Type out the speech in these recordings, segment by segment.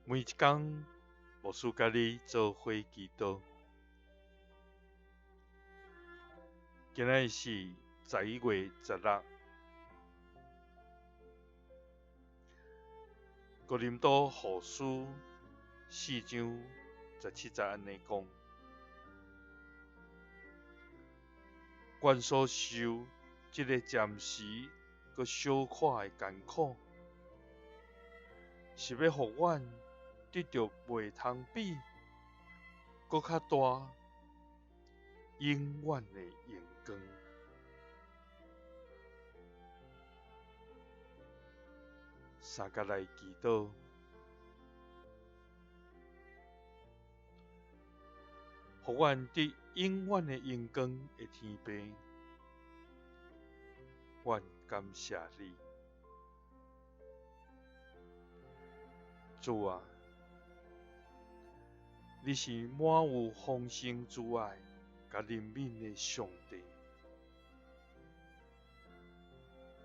每一工，牧師佮你做伙祈禱。今仔日是11月16，哥林多後書4章17節按呢講：阮所受這个暫時閣小可的艱苦，是欲予阮得著袂通比、閣較大、永遠的榮光。三佮來祈禱，予阮得永遠的榮光的天父，阮感謝你，主啊！你是滿有豐盛慈愛佮憐憫的上帝，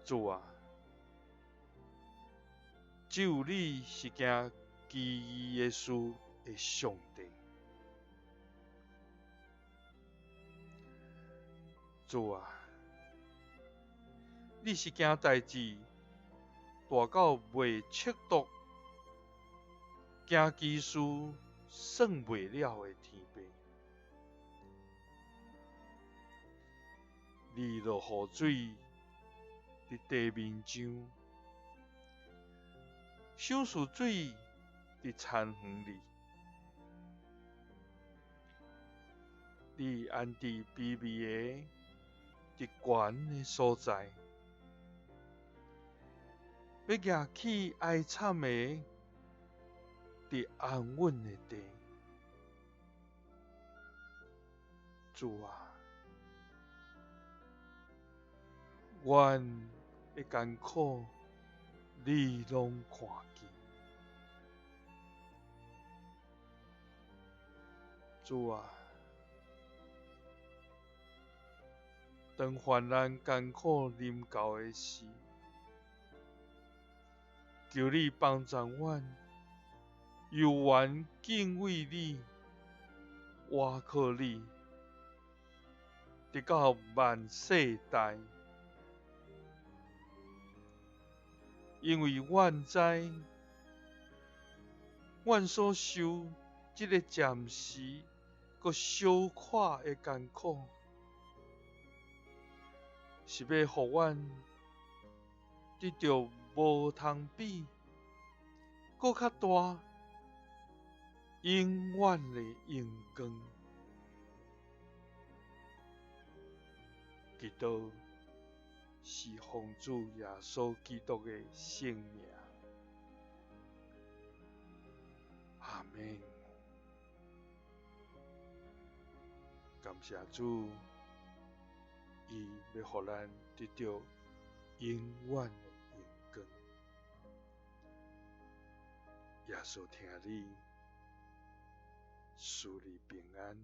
主啊！只有你是行奇異的事的上帝，主啊！你是行代誌大到袂測度，行奇事算袂了的天父。你落雨水佇地面上，賞賜水佇田園裡，你安置卑微的佇懸的所在，欲舉起哀慘的佇安穩的地。主啊，阮的艱苦你攏看見。主啊，當患難艱苦臨到的時，求你幫助阮，猶原敬畏你，倚靠你，直到萬世代。因為阮知，阮所受這个暫時閣小可的艱苦，是欲予阮得著無通比、閣較大、永遠的榮光。祈禱是奉主耶穌基督的聖名。阿們。感謝主，伊欲予咱得著永遠的榮光。耶穌疼你，賜你平安。